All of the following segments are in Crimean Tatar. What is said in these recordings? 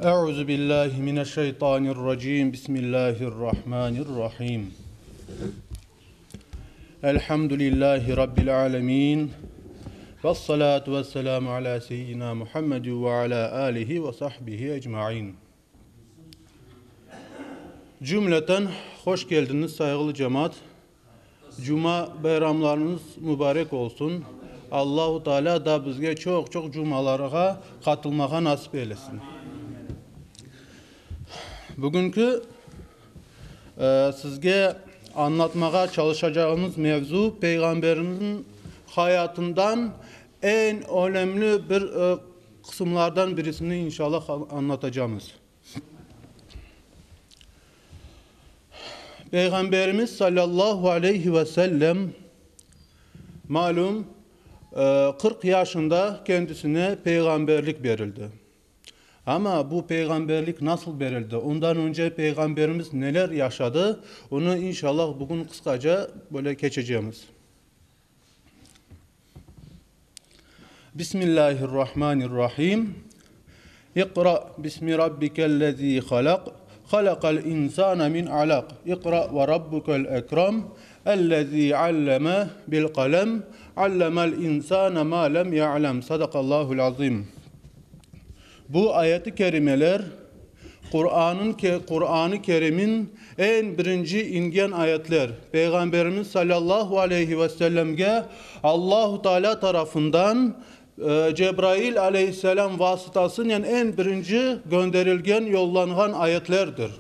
Euzu billahi mineşşeytanirracim. Bismillahirrahmanirrahim. Elhamdülillahi rabbil alemin. Ves salatu vesselamu ala seyyidina Muhammed ve ala alihi ve sahbihi ecmaîn. Cümleten hoş keldiñiz, sayğılı cemaat. Cuma bayramlarıñız mübarek olsun. Allahu Teala da bizge çoq-çoq cumalarğa qatılmağa nasip eylesin. Bugünki sizge añlatmağa çalışacağımız mevzu Peyğamberimizniñ hayatından eñ önemli bir qısımlardan birisini inşallah añlatacağımız. Peyğamberimiz salâllahu aleyhi ve sellem, malüm, 40 yaşında kendisine peyğamberlik berildi. Amma bu peyğamberlik nasıl berildi, ondan önce Peyğamberimiz neler yaşadı, onı inşallah bugün qısqaca böyle keçecemiz. Bismillahirrahmanirrahim. İqra bismi rabbikellezî halak. Halakal insâne min alak. İqra ve rabbukel ekrem. Ellezî alleme bil kalem. Allemel insâne mâ lem ya'lem. Sadakallâhul azîm. Bu ayet-i kerimeler Qur'anıñ Qur'an-ı Kerimniñ eñ birinci ingen ayetler, Peyğamberimiz salâllahu aleyhi ve sellemge Allahu Teala tarafından Cebrail aleyhisselâm vasıtasınen eñ birinci gönderilgen, yollanğan ayetlerdir.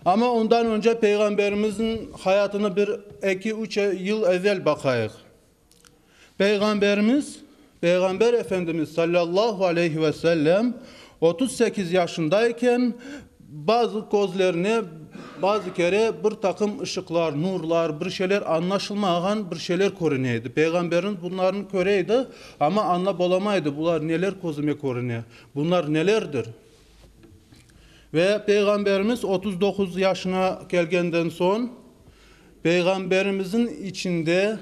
Amma ondan önce Peyğamberimizniñ hayatını bir eki-üç yıl evel baqayıq. Peyğamberimiz, Peyğamber Efendimiz salâllahu aleyhi ve sellem 38 yaşındayken bazı közlerine bazı kere bir taqım ışıqlar, nurlar, bir şeyler añlaşılmağan bir şeyler körüne edi. Peyğamberimiz bunlarnı köre edi, amma añlap olamaydı, bular neler közüme körüne, bunlar nelerdir? Ve Peyğamberimiz 39 yaşına kelgenden soñ, Peyğamberimizniñ içinde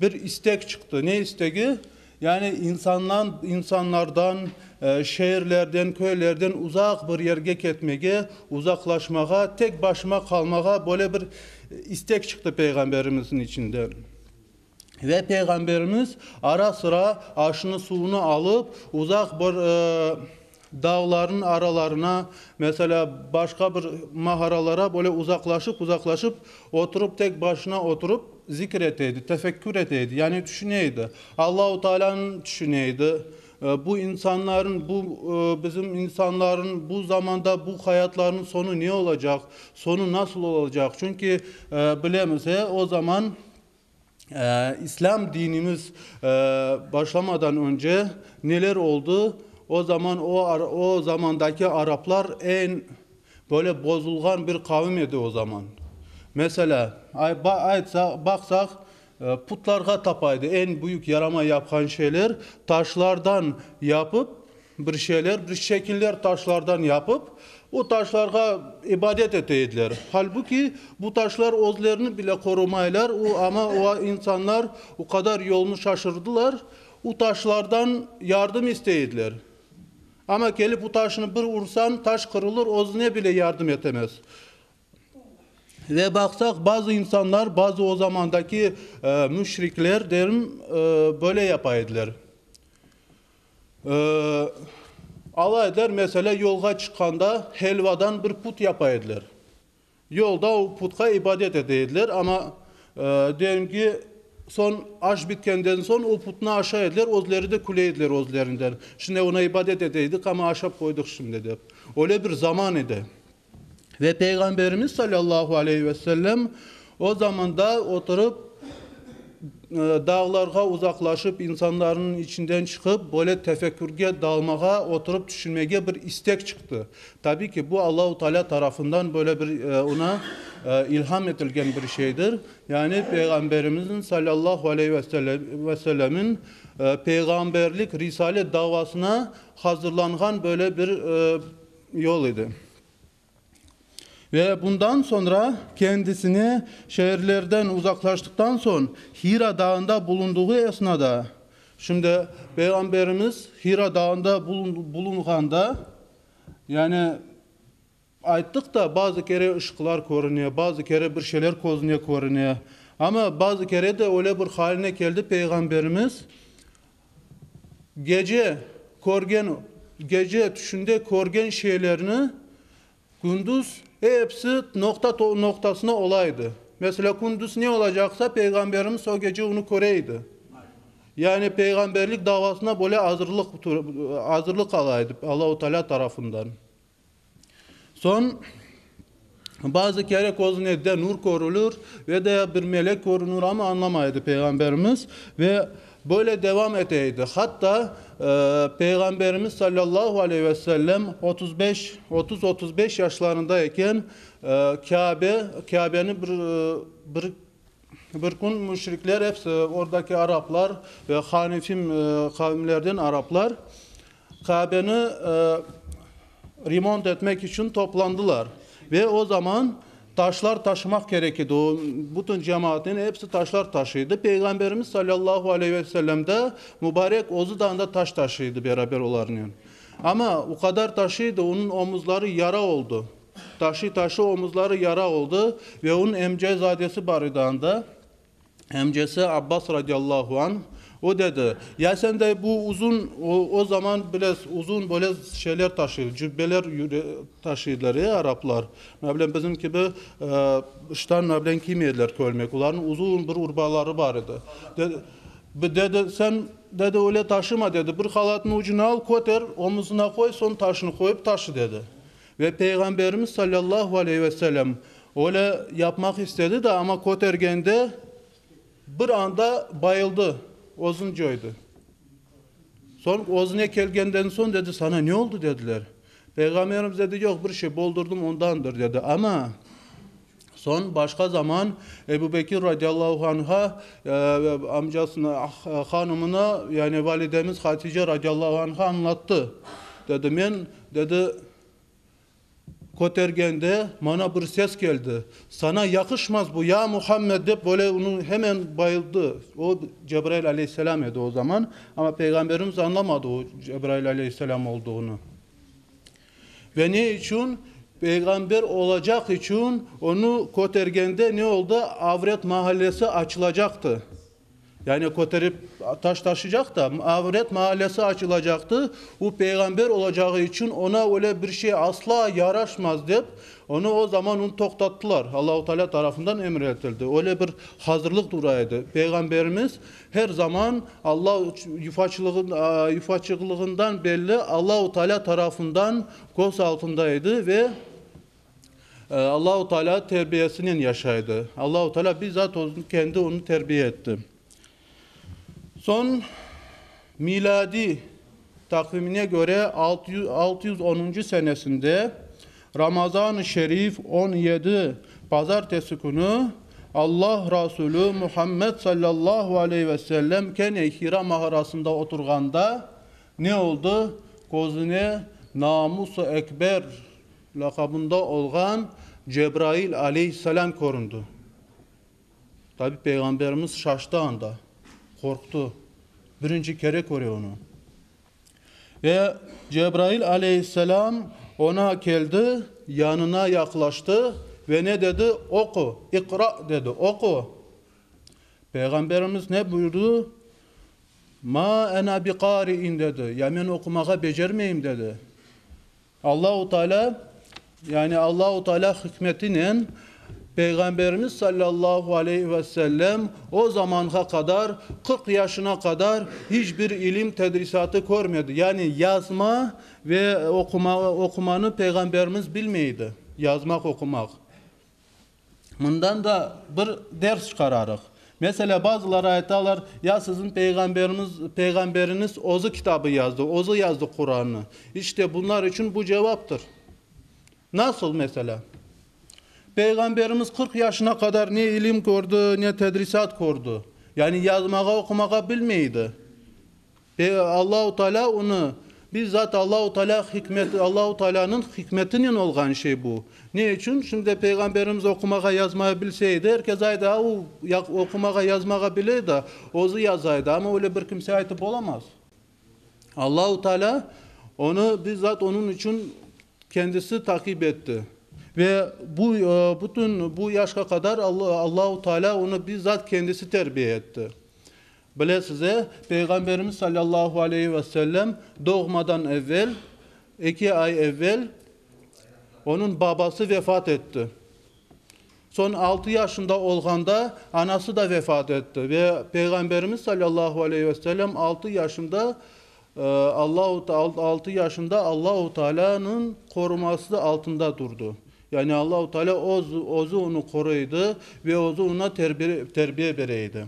bir istek çıqtı. Ne istegi? Yani insandan, insanlardan, şeerlerden, köylerden uzaq bir yerge ketmege, uzaqlaşmağa, tek başıma qalmağa böyle bir istek çıqtı Peyğamberimizniñ içinde. Ve Peyğamberimiz ara-sıra aşını-suvunı alıp, uzaq bir dağlarnıñ aralarına, meselâ, başqa bir mağaralara böyle uzaqlaşıp-uzaqlaşıp oturıp, tek başına oturıp zikr ete edi, tefekkür ete edi, yani tüşüne edi. Allahu Taalânı tüşüne edi. Bu insanların, bu bizim insanların bu zamanda bu hayatlarınıñ soñu ne olacaq, soñu nasıl olacaq? Çünki bilemiz, o zaman İslâm dinimiz başlamadan önce neler oldı? O zaman o o zamandaki araplar eñ böyle bozulğan bir qavim edi o zaman. Meselâ, aytsaq, baqsaq, putlarğa tapaydı. Eñ büyük yarama yapqan şeyler taşlardan yapıp Bir şeyler, bir şekiller taşlardan yapıp, o taşlarğa ibadet ete ediler. Halbuki, bu taşlar özlerini bile qorumaylar, o, amma o insanlar o qadar yolnı şaşırdılar, o taşlardan yardım istey ediler. Amma kelip o taşnı bir ursañ, taş qırılır, özüne bile yardım etemez. Ve baqsaq, bazı insanlar, bazı o zamandaki müşrikler, derim, böyle yapa ediler. Ala ediler, meselâ, yolğa çıqqanda helvadan bir put yapa ediler. Yolda o putqa ibadet ete ediler, amma, deyim ki, soñ aş bitkenden soñ o putnı aşay ediler, özleri de küle ediler özlerinden. Şimdi ona ibadet ete edik, amma aşap qoydıq şimdi dep. Öyle bir zaman edi. Ve Peyğamberimiz salâllahu aleyhi ve sellem o zamanda oturıp, dağlarğa uzaqlaşıp, insanlarnıñ içinden çıqıp, böyle tefekkürge dalmağa, oturıp tüşünmege bir istek çıqtı. Tabiy ki, bu Allahu Teala tarafından böyle bir oña ilham etilgen bir şeydir. Yani Peyğamberimizniñ salâllahu aleyhi ve sellemin peyğamberlik risalet davasına hazırlanğan böyle bir yol edi. Ve bundan soñra kendisine şeerlerden uzaqlaştıqtan soñ Hira dağında bulundığı esnada, şimdi Peyğamberimiz Hira dağında bulunğanda. Yani ayttıq da, bazı kere ışıqlar körüne, bazı kere bir şeyler közüne körüne. Amma bazı kere de öyle bir haline keldi Peyğamberimiz, gece körgen, gece tüşünde körgen şeylerni kündüz episi noqta noqtasına ola edi. Meselâ, kündüz ne olacaqsa, Peyğamberimiz o gece onı köre edi. Yani peyğamberlik davasına böyle azırlıq azırlıq ala edi Allahu Teala tarafından. Soñ bazı kere közüne de nur körülür ve de bir melek körünür, amma añlamay edi Peyğamberimiz ve böyle devam ete edi. Hatta Peyğamberimiz sallallahu aleyhi ve sellem 35, 30-35 yaşlarında eken Kâbe, Kâbeni bir bir Bir kün müşrikler, episi oradaki araplar ve hanifim qavimlerden araplar Kâbeni remont etmek içün toplandılar. Ve o zaman taşlar taşımaq kerek edi. O, bütün cemaatnen episi taşlar taşıydı. Peyğamberimiz salâllahu aleyhi ve sellem de mübarek özü de anda taş taşıydı beraber olarnen. Amma o qadar taşıydı, onıñ omuzları yara oldı. Taşı-taşı omuzları yara oldı ve onıñ emcezadesi bar edi anda, emcesi Abbas radiyallahu anh, o dedi, Ya sen de bu uzun, o, o zaman bilesiz, uzun böyle şeyler taşıydı, cübbeler taşıydılar, e, araplar, ne bileyim, bizim kibi ştan, ne bileyim, kiymediler, kölmek, olarnıñ uzun bir urbaları bar edi. Dedi, dedi, sen, dedi, öyle taşıma, dedi, bir halatnıñ ucunı al, köter, omuzına qoy, soñ taşını qoyıp taşı, dedi. Ve Peyğamberimiz salâllahu aleyhi ve sellem öyle yapmaq istedi de, amma kötergende bir anda bayıldı, özüni coydı. Soñ özüne kelgenden soñ dedi, Sana ne oldı? dediler. Peyğamberimiz dedi, Yoq, bir şey, boldurdım, ondandır, dedi. Amma soñ başqa zaman Ebu Bekir radiyallahu anha amcasına, hanımına, yani validemiz Hatice radiyallahu anha añlattı. Dedi, Men, dedi, kötergende maña bir ses keldi, Saña yaqışmaz bu, ya Muhammed! dep, böyle onıñ hemen bayıldı. O, Cebrail aleyhisselâm edi o zaman, amma Peyğamberimiz añlamadı o Cebrail aleyhisselâm olduğunı. Ve ne içün? Peyğamber olacaq içün onı kötergende ne oldı? Avret mahallesi açılacaqtı. Yani köterip taş taşıycaq da, Avret mahallesi açılacaqtı, o peyğamber olacağı içün oña öyle bir şey asla yaraşmaz dep, onı o zaman onı toqtattılar, Allahu Teala tarafından emir etildi. Öyle bir hazırlıq dura edi. Peyğamberimiz her zaman Alla yufaçıqlığından belli Allahu Teala tarafından köz altında edi ve Allahu Teala terbiyesinen yaşaydı. Allahu Teala bizzat özü kendi onı terbiye etti. Soñ milâdiy taqvimine köre 610-cı senesinde Ramazan-ı Şerif 17 pazartesi künü Allah Rasulü Muhammed sallallahu aleyhi ve sellem kene Hira mağarasında oturğanda ne oldı? Közüne Namus-ı Ekber laqabında olğan Cebrail aleyhisselâm köründi. Tabi, Peyğamberimiz şaştı anda, qorqtı. Birinci kere köre onı. Ve Cebrail aleyhisselâm oña keldi, yanına yaqlaştı ve ne dedi? Oqu, iqra, dedi, oqu. Peyğamberimiz ne buyurdı? Ma ena biqari'in, dedi, ya men oqumağa becermeyim, dedi. Allahu Teala, yani Allahu Teala hikmetinen Peyğamberimiz sallallahu aleyhi ve sellem o zamanğa qadar, 40 yaşına qadar hiç bir ilim tedrisatı körmedi. Yani yazma ve oquma, oqumanı Peyğamberimiz bilmey edi, yazmaq, oqumaq. Mından da bir ders çıqararıq. Meselâ, bazıları aytalar, ya siziñ peyğamberimiz, peyğamberiñiz özü kitabı yazdı, özü yazdı Qurannı. İşte, bunlar içün bu cevaptır. Nasıl, meselâ? Peyğamberimiz 40 yaşına qadar ne ilim kördi, ne tedrisat kördi. Yani yazmağa, oqumağa bilmey edi. Allahu Teala onı, bizzat Allahu Teala hikmeti, Allahu Tealanıñ hikmetinen olğan şey bu. Ne içün? Şimdi Peyğamberimiz oqumağa yazmaya bilse edi, er kes ayta, a, o oqumağa yazmağa bile edi, özü yaza edi. Amma öyle bir kimse aytıp olamaz. Allahu Teala onı bizzat onıñ içün. Kendisi taqip etti. Ve bu, bütün bu yaşqa qadar Allahu Teala onı bizzat kendisi terbiye etti. Bilesiz, e, Peyğamberimiz salâllahu aleyhi ve sellem doğmadan evvel, eki ay evvel, onıñ babası vefat etti. Soñ altı yaşında olğanda anası da vefat etti ve Peyğamberimiz salâllahu aleyhi ve sellem altı yaşında Allahu altı yaşında Allahu Tealânıñ qoruması altında turdı. Yani Allahu Tealâ öz özü onı qoruydı ve özü oña terbiye bere edi.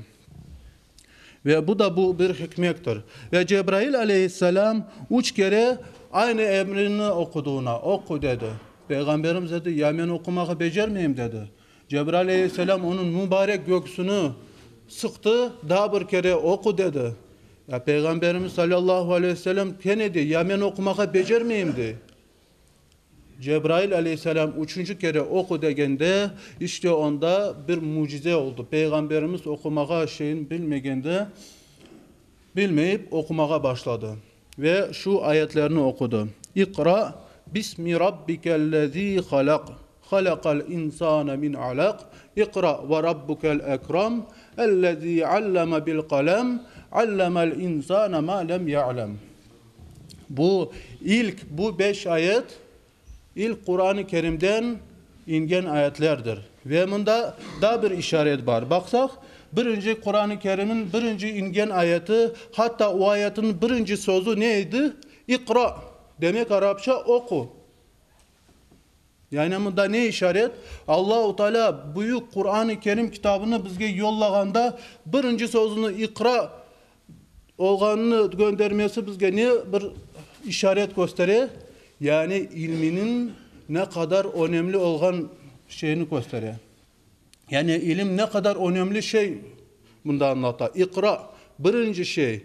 Ve bu da bu bir hikmettir. Ve Cebrail aleyhisselâm üç kere aynı emrini oqudı oña, Oqu, dedi. Peyğamberimiz dedi, Ya men oqumağa becermeyim, dedi. Cebrail aleyhisselâm onıñ mübarek göksüni sıqtı, daa bir kere oqu, dedi. Ya Peyğamberimiz salâllahu aleyhi ve sellem kene dey, Ya men oqumağa becermeyim, dey. Cebrail aleyhisselâm üçünci kere oqu degende, işte onda bir mücize oldı. Peyğamberimiz oqumağa şeyin bilmegende, bilmeyip oqumağa başladı ve şu ayetlerni oqudı, İqra bismi rabbikellezî halaq, halaqal insâne min alaq, İqra ve rabbukel ekram, ellezî alleme bil qalem, allemel insâne mâ lem ya'lem. Bu ilk, bu beş ayet ilk Quran-ı Kerimden ingen ayetlerdir. Ve mında daa bir işaret bar. Baqsaq, birinci Quran-ı Kerimniñ birinci ingen ayeti, hatta o ayetniñ birinci sözü ne edi? İqra, demek arapça oqu. Yani mında ne işaret? Allahu Teala büyük Quran-ı Kerim kitabını bizge yollağanda birinci sözüni İqra olğanını göndermesi bizge ne bir işaret köstere? Yani ilminiñ ne qadar önemli olğan şeyini köstere. Yani ilim ne qadar önemli şey mında añlata. İqra, birinci şey.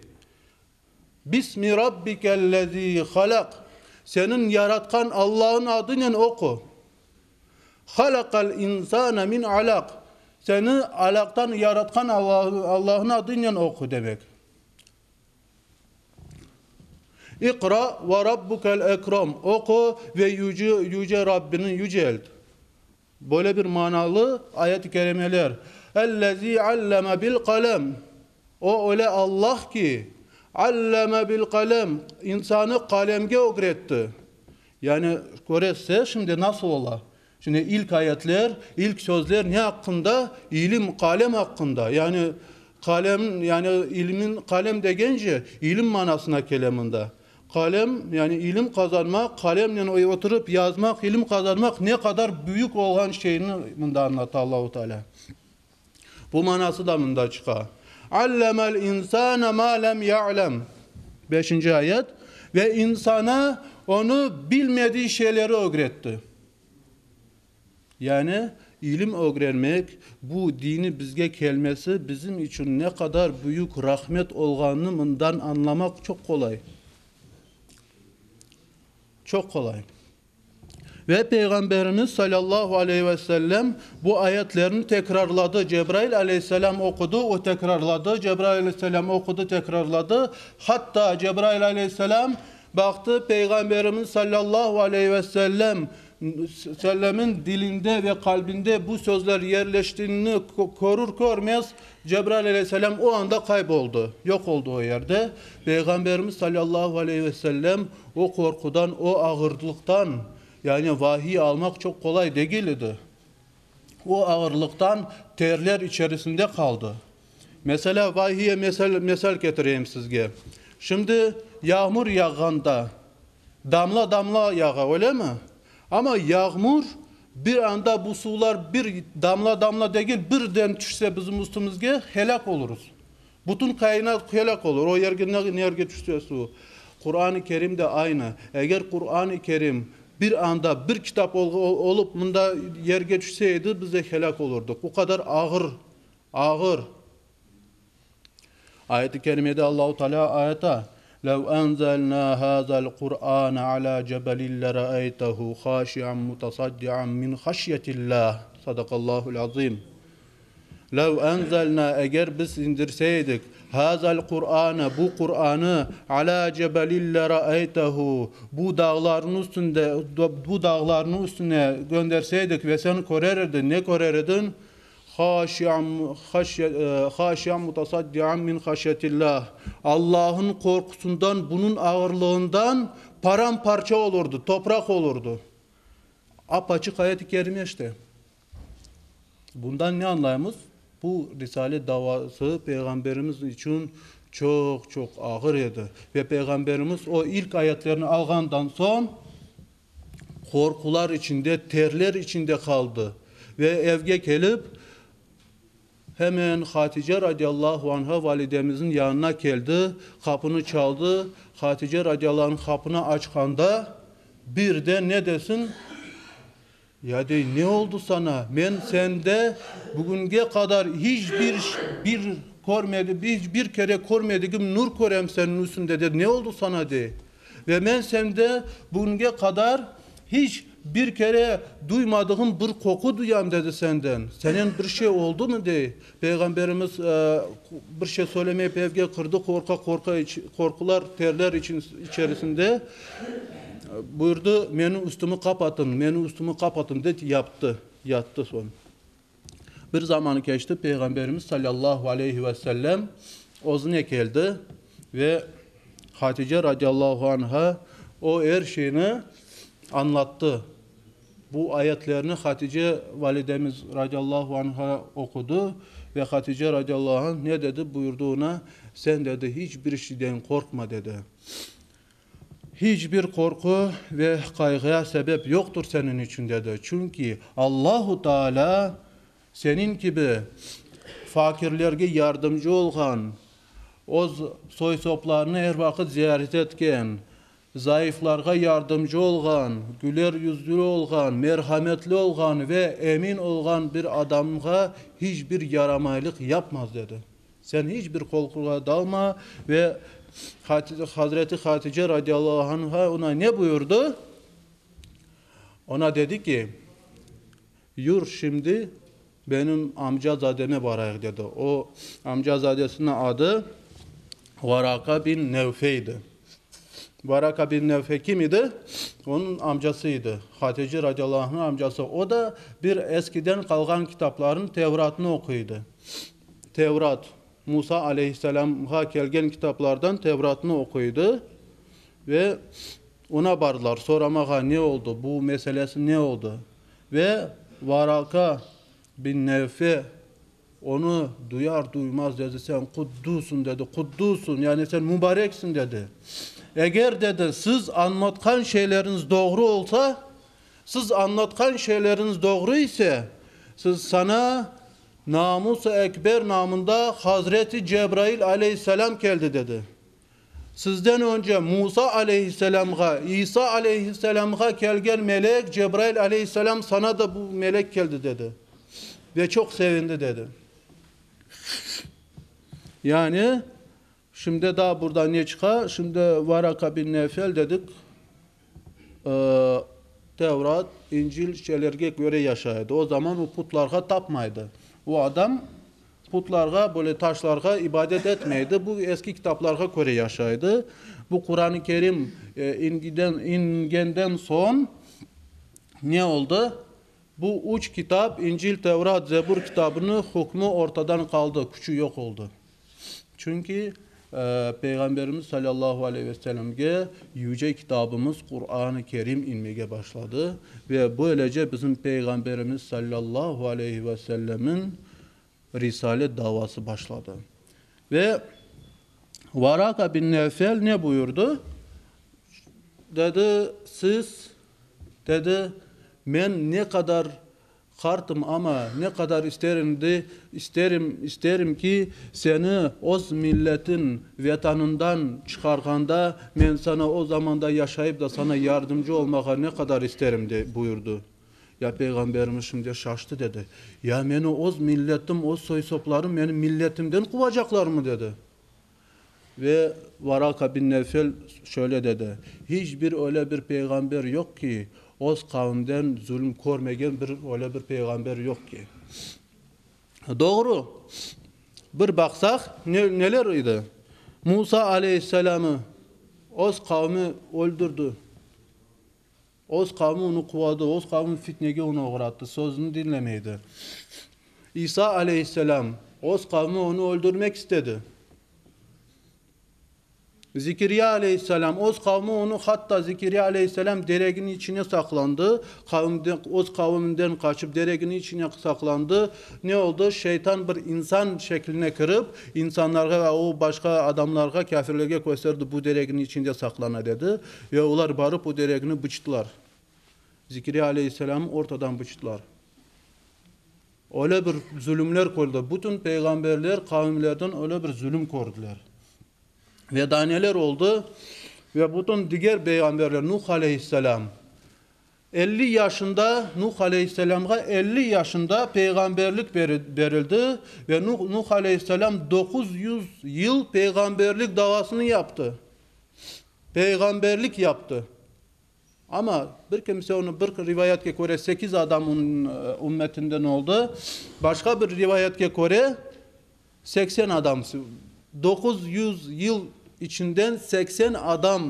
Bismi Rabbikellezî halak, Seniñ yaratqan Allahıñ adınen oqu. Halakal insâne min alak, Seni alaqtan yaratqan Allahıñ adınen oqu, demek. İqra ve Rabbukel ekrem, Oqu ve yüce, yüce Rabbini yücelt. Böyle bir manalı ayet-i kerimeler, Ellezî alleme bil qalem, O öyle Allah ki, alleme bil qalem, insanı qalemge ögretti. Yani, köresiz, şimdi nasıl ola? Şimdi ilk ayetler, ilk sözler ne aqqında? İlim, qalem aqqında. Yani, qalem, yani ilmin, qalem degence, ilim manasına kele mında. Qalem, yani ilim qazanmaq, qalemnen oturıp yazmaq, ilim qazanmaq ne qadar büyük olğan şeyni mında añlata Allahu Teala. Bu manası da mında çıqa. Allemel insane ma lem ya'lem. Beşinci ayet. Ve insana onı bilmediği şeyleri ögretti. Yani, ilim ögrenmek, bu dini bizge kelmesi bizim içün ne qadar büyük rahmet olğanını mından añlamaq çoq qolay. Çoq qolay. Ve Peyğamberimiz salâllahu aleyhi ve sellem bu ayetlerni tekrarladı. Cebrail aleyhisselâm oqudı, o tekrarladı, Cebrail aleyhisselâm oqudı, tekrarladı. Hatta Cebrail aleyhisselâm baqtı, Peyğamberimiz salâllahu aleyhi ve sellem Sellemin dilinde ve qalbinde bu sözler yerleştiğini körür körmez, Cebrail aleyhisselâm o anda qayboldı, yoq oldı o yerde. Peyğamberimiz salâllahu aleyhi ve sellem o qorqudan, o ağırlıqtan, yani vahiy almaq çoq qolay degil edi, o ağırlıqtan terler içerisinde qaldı. Meselâ, vahiye mesel, mesel ketireyim sizge. Şimdi yağmur yağğanda, Damla-damla yağa, öylemi? Amma yağmur bir anda bu suvlar bir damla-damla degil, birden tüşse bizim üstümizge, helâk olurız. Bütün kâinat helâk olur, o yerge ne yerge tüşse suv. Quran-ı Kerim de aynı. Eger Quran-ı Kerim bir anda bir kitap olıp mında yerge tüşse edi, biz de helâk olurdıq. O qadar ağır, ağır. Ayet-i kerimede Allahu Teala ayta, Lev enzelnâ hâzel Kur'âne alâ cebelin lera'eytehu hâşi'an mutasaddi'an min haşyetillâh. Sadakallâhu'l-azîm. Lev enzelnâ, eger biz indirseydik, Hazal Qur'ane, bu Qur'anı, alâ cebelin lera'eytehu, bu dağlarnıñ üstünde, bu dağlarnıñ üstüne gönderseydik ve sen körer ediñ, ne körer ediñ? Haşian, haşian mutasaddian min haşyetillah, Allah'ın qorqusından, bunıñ ağırlığından param-parça olurdı, topraq olurdı. Ap-açıq ayet-i kerime işte. Bundan ne añlaymız? Bu risalet davası Peyğamberimiz içün çoq-çoq ağır edi. Ve Peyğamberimiz o ilk ayetlerni alğandan soñ, qorqular içinde, terler içinde qaldı. Ve evge kelip, hemen Hatice radiyallahu anha validemizniñ yanına keldi, qapını çaldı. Hatice radiyallahu anha qapını açqanda, birden ne desin? Ya, dey, ne oldı saña? Men sende bugünge qadar hiç bir bir körmedi, hiç bir kere körmedigim nur körem seniñ üstünde, dedi. Ne oldı saña, dey. Ve men sende bugünge qadar hiç bir kere duymadığım bir qoqu duyam, dedi, senden. Senen bir şey oldumı, dey. Peyğamberimiz bir şey söylemeyip evge kirdi, qorqa-qorqa, qorqular, terler içerisinde buyurdı, Meni üstümi qapatın, meni üstümi qapatın, dep yaptı, yattı soñ. Bir zaman keçti, Peyğamberimiz salâllahu aleyhi ve sellem özüne keldi ve Hatice radiyallahu anha o er şeyni añlattı. Bu ayetlerni Hatice validemiz radiyallahu anha oqudı ve Hatice radiyallahu anh ne dedi? Buyurdı ona, Sen, dedi, hiç bir şeyden qorqma, dedi. Hiç bir qorqu ve qayğıya sebep yoqtur seniñ içün, dedi. Çünki Allahu Teala seniñ kibi fakirlerge yardımcı olğan, öz soy-soplarını er vaqıt ziyaret etken, Zayıflarğa yardımcı olğan, güler yüzlü olğan, merhametli olğan ve emin olğan bir adamğa hiç bir yaramaylıq yapmaz, dedi. Sen hiç bir qorquğa dalma ve Hazreti Hatice radiyallahu anha ona ne buyurdı? Ona dedi ki, Yur şimdi benim amcazademe barayıq, dedi. O amcazadesiniñ adı Varaka bin Nevfe idi. Varaka bin Nevfe kim idi? Onıñ amcası idi. Hatice radiyallahu anhınıñ amcası. O da bir eskiden qalğan kitaplarnıñ Tevratnı oquy edi. Tevrat, Musa aleyhisselâmğa kelgen kitaplardan Tevratnı oquy edi ve ona bardılar soramağa, ne oldı, bu meselesi ne oldı? Ve Varaka bin Nevfe onı duyar-duymaz dedi, sen Quddusın, dedi, Quddusın, yani sen mübareksin, dedi. Eger, dedi, siz añlatqan şeyleriñiz doğru olsa, siz añlatqan şeyleriñiz doğru ise, siz saña Namus-ı Ekber namında Hazreti Cebrail aleyhisselâm keldi, dedi. Sizden önce Musa aleyhisselâmğa, İsa aleyhisselâmğa kelgen melek Cebrail aleyhisselâm saña da bu melek keldi, dedi. Ve çoq sevindi, dedi. Yani, şimdi daa buradan ne çıqa? Şimdi Varaka bin Nevfel dedik, Tevrat, İncil şeylerge köre yaşay edi. O zaman o putlarğa tapmaydı. O adam Putlarğa, böyle taşlarğa ibadet etmeydi, bu eski kitaplarğa köre yaşaydı. Bu Quran-ı Kerim ingiden, ingenden soñ ne oldı? Bu üç kitap, İncil, Tevrat, Zebur kitabını hükmü ortadan qaldı, küçü yoq oldı. Çünki Peyğamberimiz salâllahu aleyhi ve sellemge yüce kitabımız Quran-ı Kerim inmege başladı ve böylece bizim Peyğamberimiz salâllahu aleyhi ve sellemniñ risalet davası başladı. Ve Varaka bin Nevfel ne buyurdı? Dedi, siz, dedi, men ne qadar Qartım, amma ne qadar isterim de, isterim, isterim ki, seni öz milletin, Vetanından çıqarğanda, men saña o zamanda yaşayıp da saña yardımcı olmağa ne qadar isterim, de, buyurdı. Ya Peyğamberimiz şimdi şaştı, dedi, Ya meni öz milletim, öz soy-soplarım meni milletimden quvacaqlarmı? dedi. Ve Varaka bin Nevfel şöyle dedi, Hiç bir öyle bir peyğamber yoq ki, öz qavimden zulüm körmegen bir öyle bir peyğamber yoq ki. Doğru. Bir baqsaq, ne, neler edi? Musa aleyhisselâmı öz qavmi öldürdi. Öz qavmi onı quvadı, öz qavmi fitnege onı oğrattı, sözüni diñlemeydi. İsa aleyhisselâm, öz qavmi onı öldürmek istedi. Zekirya aleyhisselâm, öz qavmi onı, hatta Zekirya aleyhisselâm dereginiñ içine saqlandı, qavimden, öz qaviminden qaçıp dereginiñ içine saqlandı. Ne oldı? Şeytan bir insan şekline kirip, insanlarğa ve o başqa adamlarğa, kâfirlerge kösterdi, bu dereginiñ içinde saqlana, dedi. Ve olar barıp o deregini bıçtılar. Zekirya aleyhisselâmnı ortadan bıçtılar. Öyle bir zulümler kördi. Bütün peyğamberler qavimlerden öyle bir zulüm kördiler. Ve daa neler oldı? Ve bütün diger peyğamberler, Nuh aleyhisselâm, 50 yaşında, Nuh aleyhisselâmğa 50 yaşında peyğamberlik berildi ve Nuh, Nuh aleyhisselâm 900 yıl peyğamberlik davasını yaptı. Peyğamberlik yaptı. Amma bir kimse onı, bir rivayetke köre, sekiz adam onıñ ümmetinden oldı, başqa bir rivayetke köre, 80 adam, 900 yıl içinden 80 adam,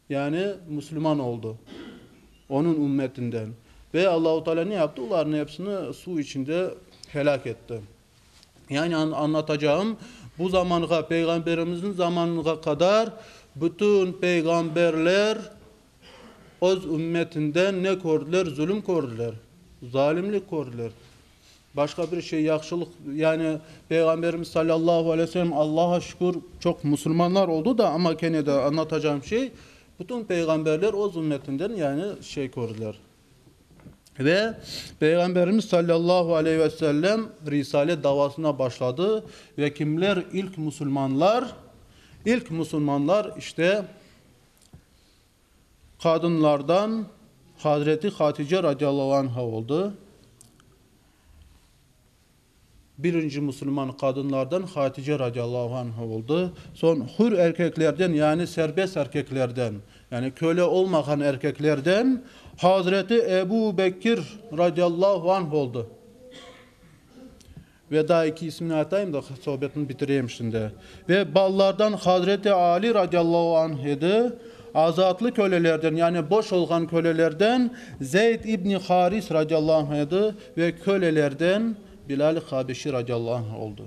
yani musulman oldı onıñ ümmetinden. Ve Allahu Teala ne yaptı? Olarnıñ hepsini suv içinde helâk etti. Yani añlatacağım, bu zamanğa, Peyğamberimizniñ zamanına qadar bütün peyğamberler öz ümmetinden ne kördiler? Zulüm kördiler, zalimlik kördiler. Başqa bir şey, yahşılıq, yani Peyğamberimiz salâllahu aleyhi ve sellem, Allaha şükür, çoq musulmanlar oldı da, amma kene de añlatacağım şey, bütün peyğamberler öz ümmetinden yani şey kördiler. Ve Peyğamberimiz salâllahu aleyhi ve sellem risalet davasına başladı ve kimler ilk musulmanlar? İlk musulmanlar işte qadınlardan Hazreti Hatice radiyallahu anha oldı. Birinci musulman qadınlardan Hatice radiyallahu anha oldı. Soñ hür erkeklerden, yani serbest erkeklerden, yani köle olmağan erkeklerden Hazreti Ebu Bekir radiyallahu anh oldı. Ve daa eki ismini aytayım da, sohbetni bitireyim şimdi. Ve balalardan Hazreti Ali radiyallahu anh edi. Azatlı kölelerden, yani boş olğan kölelerden Zeyd ibni Haris radiyallahu anh edi ve kölelerden Bilal-i Habeşi radiyallahu anh oldı.